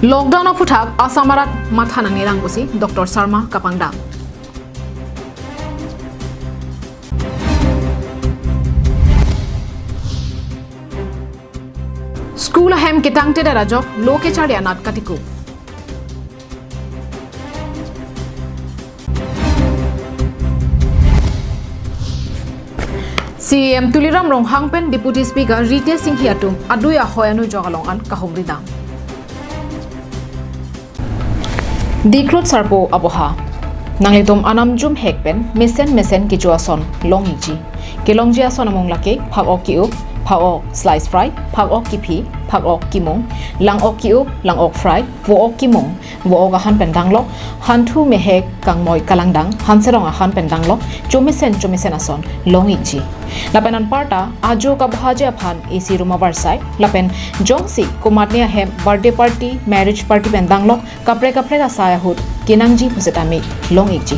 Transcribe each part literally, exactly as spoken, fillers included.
Lockdown aphuthak Assam arat matha nangnedang pusi Doctor Sharma kapangdam. School ahem ketangtedet ajok lo kecharli anat katiko. C E M Tuliram Ronghang pen Deputy Speaker Ritesh Enghi atum adui ahoi anu jok along an kahumri dam. Diklut sarpo aboha. Nanglitum anam jum hek pen mesen mesen kecho ason long ikji. Kelongji ason amung lake phak ok ki-up, phak ok slice fry, phak ok kiphi, phak ok kimung, lang ok ki-up, lang ok fry, vo ok kimung, vo ok ahan pen danglok, hanthu mehek kangmoi kalangdang, hanserong ahan pen danglok, chomesen chomesen ason long ikji. Lapen anparta ajo kabohaji aphan A C room avarsai, lapen jongsi komatne ahem birthday party, marriage party pen danglok, kaprek kaprek asai ahut kenangji pusitame long ikji.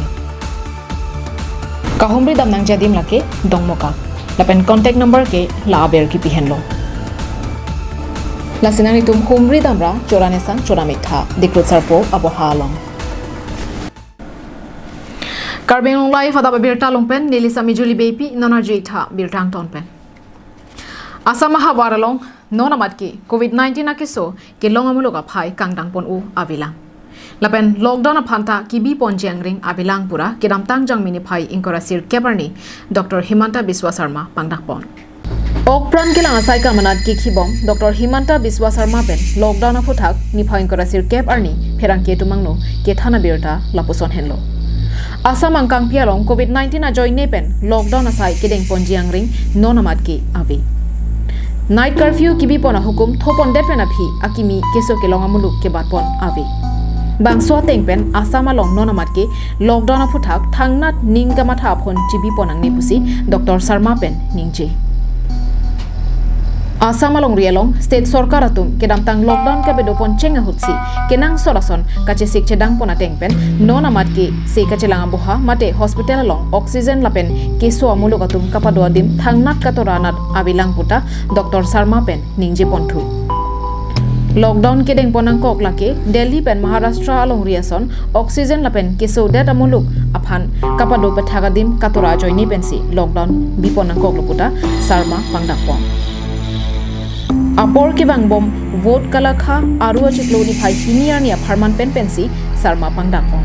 Kahumri dam nangji adim lake Dongmukak. Lapen contact number ke la aber kipi henlo. Lasi nanglitum humri damra chorane sang chora mitha, Diklut sarpo aboha along. Karbi Anglong Live adap abirta along pen neli Sami Juli Beypi, non arju-ik tha birta angton pen. Assam ahavar along non amat ke covid nineteen akeso kelong amuluk aphai kangdang pon-o avelang. Lapen lockdown aphanta kebi ponji angring avelang pura kedamtang Jangmi niphai ingkoi ra sirkep arni Doctor Himanta Biswa Sarma pangdak pon. Okpran kelang asai kamanat kikhibom Doctor Himanta Biswa Sarma pen lockdown aphuthak niphai ingkoi ra sirkep arni pherangke atum angno kethan abirta lapuson henlo. Assam angkangpi along covid nineteen ajoine pen lockdown asai kedeng ponji angring non amat ke ave. Night curfew kebi pon ahukum tho pondet pen aphi akimi keso kelong amuluk kebat pon ave. Bangso ateng pen Assam along non amat ke lockdown aphuthak thangnat ning kamatha aphon chebi pon nangne pusi Doctor Sarma pen ningje. Assam alongri along state sorkar atum kedamtang lockdown kabedo pon cheng ahutsi kenangsot ason kachesik chedang pon ateng pen non amat ke se kachelang aboha mate hospital along oxygen lapen keso amuluk atum kapado adim thangnat katora anat avelang puta Doctor Sarma pen ningje ponthu. Lockdown kedeng pon nangkok lake Delhi pen Maharashtra alongri ason oxygen lapen keso det amuluk aphan kapado pethak adim katora ajoine pensi lockdown bi pon nangkoklo puta Sarma pangdak pon. Apor kevangbom vote kalakha aru achiklo niphai hini arni apharman pen pensi Sarma pangdak pon.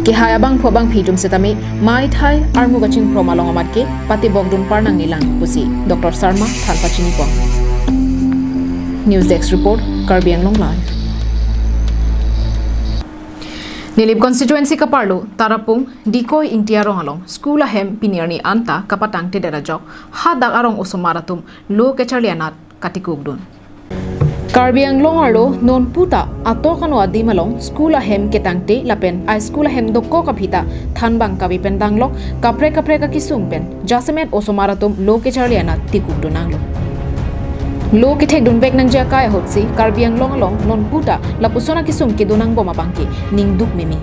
Kehai abangphu abangphi atum setame maithai armu kachingprom along amat ke patibok dun par nangnelang pusi Doctor Sarma than pachini pon. News Desk Report, Karbi Anglong Live. Nilip constituency kaparlo Tarapung Dikoi Ingti arong along school ahem pini arni anta kapatangtedet ajok hadak arong osomar atum lo kecharli anat katikuk dun. Karbi Anglong arlo non puta atok ano adim along school ahem ketangte lapen a school ahem dokok aphi ta thanbang kave pen danglok kaprek kaprek akisung pen jasemet osomar atum lo kecharli anat tikuk dun nanglo. Lo kethek dunvek nangji akai ahutsi Karbi Anglong along non puta lapuson akisung kedo nangbom abangke ningduk meme.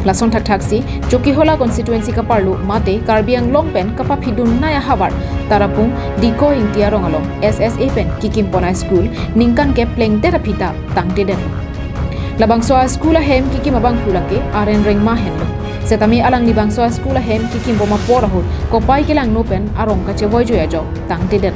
Lason thakthaksi Chokihola constituency kaparlo mate Karbi Anglong pen kapaphidun nai ahavar Tarapung Dikoi Ingti arong along S S A pen kikim pon a school ningkan kep plengdet aphi ta tangtedet. Labangso a school ahem kikim abangphu lake Aren Rengma henlo. Setame alangli bangso a school ahem kikimbom apor ahut kopai kelangno pen arong kachevoijoi ajok tangtedet.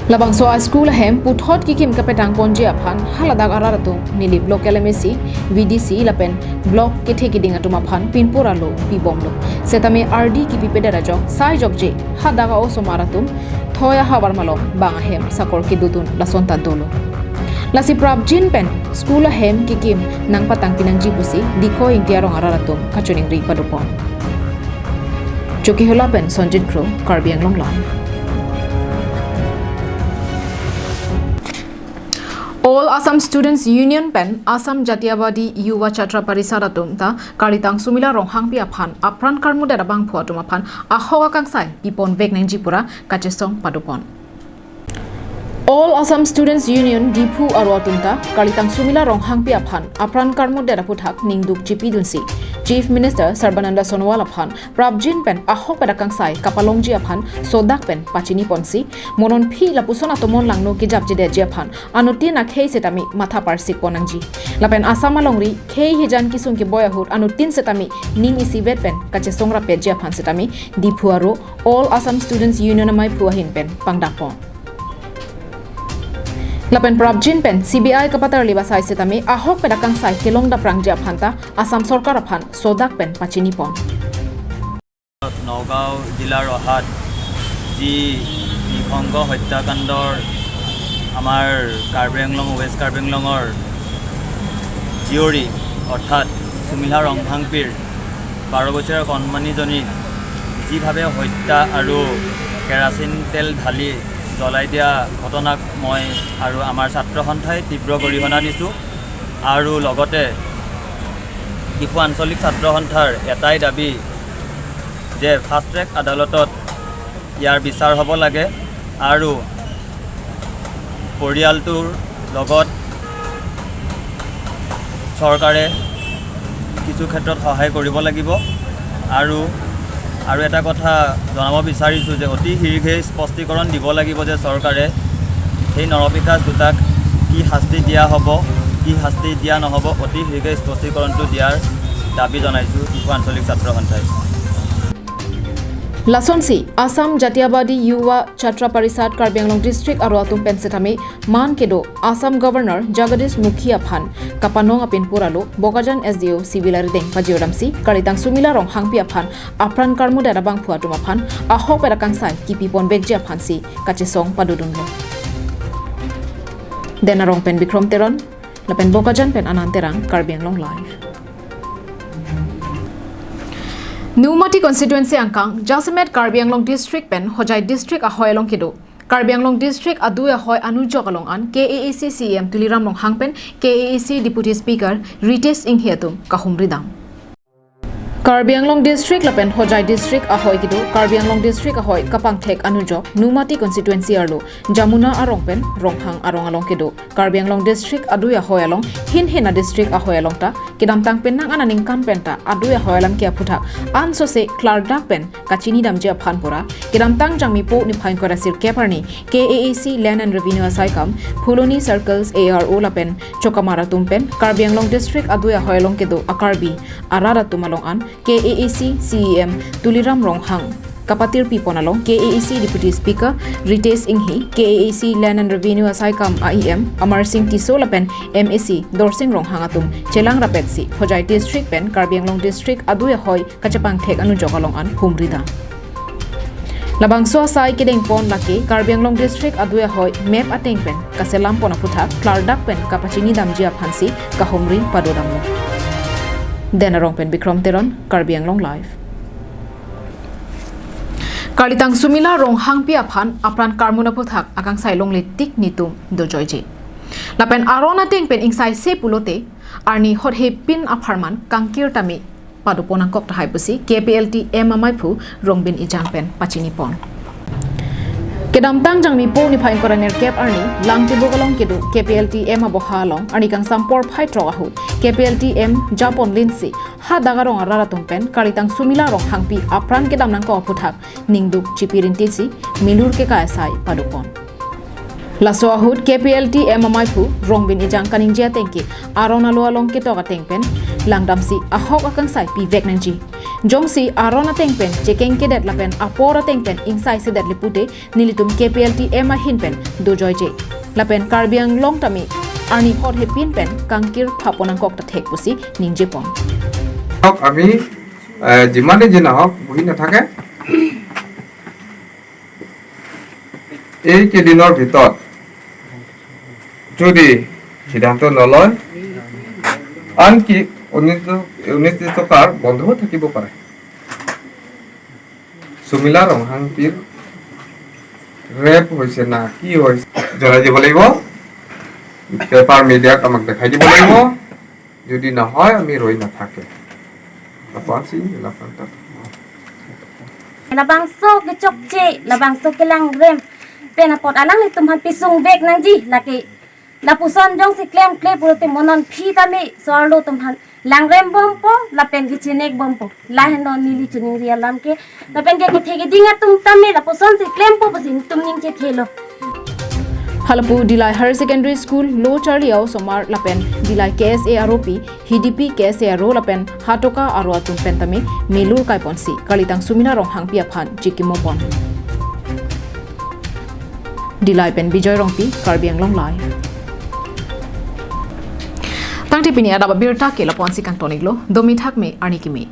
Labangso a school ahem puthot kikim kapetang ponji aphan haladak arat atum Nilip local M A C, V D C lapen block kethe kiding atum aphan pinpur alo pibomlo. Setame ardi kipipedet ajok sai jokje hadak a osomar atum thoi ahavar malom bang ahem sakor kedodun lason ta dolo. Lasi prapjin pen school ahem kikim nangpatangpi nangji pusi Dikoi Ingti arong arat atum kachiningri padopon. Chokihola pen Sonjit Kro, Karbi Anglong Live. All Assam Students Union pen Assam Jatiyabadi Yuva Chhatra Parishad atum ta Karitang Sumila Ronghangpi aphan apran karmudet abangphu atum aphan ahok akangsai piponvek nangji pura kachesong padopon. All Assam Students Union Diphu aro atum ta Karlitang Sumila Ronghangpi aphan apran karmudet aputhak ningduk chipidunsi Chief Minister Sarbananda Sonowal aphan prapjin pen ahok pen akangsai kapalongji aphan sodak pen pachiniponsi, mo non phi lapuson atomon langno kejapjedetji aphan anuttin akhei setame matha parsikpon nangji. Lapen Assam alongri khei hijan kesung keboi ahut anuttin setame ning isivet pen kachesong rapetji aphan setame Diphu aro All Assam Students Union amaiphu ahin pen pangdakpon. Lapen prapjin pen C B I kapatarlip asai setame ahok pen akangsai kelong daprangji aphan ta Assam sorkar aphan sodak pen pachinipon. Nagaon জিলাৰ ৰহাত যি নৃশংস হত্যাকাণ্ডৰ আমাৰ কাৰ্বি আংলং, ৱেষ্ট কাৰ্বি আংলঙৰ জীয়ৰী অৰ্থাৎ সুমিলা ৰংহাংপিৰ বাৰ বছৰীয়া কণমানিজনীক যিভাৱে হত্যা আৰু কেৰাচিন তেল ঢালি জ্বলাই দিয়া ঘটনাক মই আৰু আমাৰ ছাত্ৰ সন্থাই তীব্ৰ গৰিহণা দিছোঁ। আৰু লগতে ডিফু আঞ্চলিক ছাত্ৰ সন্থাৰ এটাই দাবী যে ফাষ্ট ট্ৰেক আদালতত ইয়াৰ বিচাৰ হ'ব লাগে আৰু পৰিয়ালটোৰ লগত চৰকাৰে কিছু ক্ষেত্ৰত সহায় কৰিব লাগিব। আৰু আৰু এটা কথা জনাব বিচাৰিছোঁ যে অতি শীঘ্ৰেই স্পষ্টীকৰণ দিব লাগিব যে চৰকাৰে সেই নৰপিশাচ দুটাক কি শাস্তি দিয়া হ'ব, কি শাস্তি দিয়া নহ'ব, অতি শীঘ্ৰে স্পষ্টীকৰণটো দিয়াৰ দাবী জনাইছোঁ ডিফু আঞ্চলিক ছাত্ৰ সন্থাই। Lasonsi Assam Jatiyabadi Yuva Chhatra Parishad Karbi Anglong District aro atum pen setame man kedo Assam Governor Jagadish Mukhi aphan kapanong apinpur alo Bokajan S D O C B Larideng pajir damsi Karlitang Sumila Ronghangpi aphan apran karmudet abangphu atum aphan ahok pen akangsai kipiponvekji aphansi kachesong padodunlo. Den Arong pen Bikrom Teron, lapen Bokajan pen Anand Terang, Karbi Anglong Live. Nomati constituency angkang jasemet Karbi Anglong District pen Hojai District ahoi along kedo Karbi Anglong District adui ahoi anujok along an K A A C C E M Tuliram Ronghang pen K A A C Deputy Speaker Ritesh Enghi atum kahumri dam. Karbi Anglong District lapen Hojai District ahoi kedo Karbi Anglong District ahoi kapangthek anujok Nomati constituency arlo Jamuna arong pen Ronghang arong along kedo Karbi Anglong District adui ahoi along hin hin a district ahoi along ta kedamtang penang an aningkan pen ta adui ahoi alam ke aputhak ansose klardak pen kachinidamji aphan pura kedamtang Jangmipo niphai ingkoi ra sirkep arni K A A C Land and Revenue asaikam Phuloni Circles A R O lapen Chokamar atum pen Karbi Anglong District adui ahoi along kedo a Karbi arat atum along an K A A C C E M Tuliram Ronghang kapatirpipon along K A A C Deputy Speaker Ritesh Enghi, K A A C Land and Revenue asaikam a E M Amar Singh Tisso lapen M A C Dorsing Ronghang atum chelang rapetsi Hojai District pen Karbi Anglong District adui ahoi kachepangthek anujok along an humri dam. Labangso asai kedengpon lake Karbi Anglong District adui ahoi map ateng pen kaselampon aputhak klardak pen kapachinidamji aphansi kahumri padodamlo. Den Arong pen Bikrom Teron, Karbi Anglong Live. Karlitang Sumila Ronghangpi aphan apran karmut aputhak akangsai longle tik nitum dojoije. Lapen aron ateng pen ingsaise pulote arni hothepin apharman kangkir tame padopon nangkok tahai pusi K P L T M amaiphu Rongbin Ejang pen pachinipon. Kedamtang Jangmipo niphai ingkoi ra nerkep arni Langtibuk along kedo K P L T M aboha along arni kangsam porphai throk ahut K P L T M japon linsi hadak arong arat atum pen Karlitang Sumila Ronghangpi apran kedam nangkok aputhak ningduk chipi rintisi milur kekai asai padopon. Laso ahut K P L T M amaiphu Rongbin Ejang kaningje ateng ke aron alo along ketok ateng pen langdamsi ahok akangsai pivek nangji. Jongsi aron ateng pen chekeng kedet lapen apor ateng pen ingsai sedet le pute nelitum K P L T M ahin pen dojoije. Lapen Karbi Anglong tame arni hothepin pen kangkir phapon nangkok ta thek pusi ningjepon. হওক, আমি এ, যিমানে যি নহওক বহি নাথাকে, এই কেইদিনৰ ভিতৰত যদি সিদ্ধান্ত নলয়, আনকি অনিষ্ট অনিষ্ট কাৰ বন্ধও থাকিব পাৰে। সুমিলা ৰংহাংপিৰ ৰেপ হৈছে না কি হৈছে জনাই দিব লাগিব। পেপাৰ মিডিয়াক আমাক দেখাই দিব লাগিব। যদি নহয় আমি ৰৈ নাথাকে। Lapan sih, lapan tak. Labangso kechokche, labangso kelangrem. pen apot alanglitum aphan pisung vek nangji, lake lapuson jongsi klemkle pulote mo non aphi tame so-arlo atum aphan langrem bompo lapen kechinek bompo. Lahenlo neli choningri alam ke. Lapen ke kethe keding atum tame lapusonsi klempo pusi netum ning chethelo. Halapu Dillai Higher Secondary School, Lo Charli Aosomar lapen Dillai K S A aropi, Hidipi K S A aro lapen Hatoka aro atum pen tame melur kaiponsi kalitang Sumina Ronghangpi aphan chikimo pon. Dillai pen Bijoy Rongpi, Karbi Anglong Live. Tangte pini adap abirta ke lapu-ansi kangton-iklo, domi thakme arni kimi.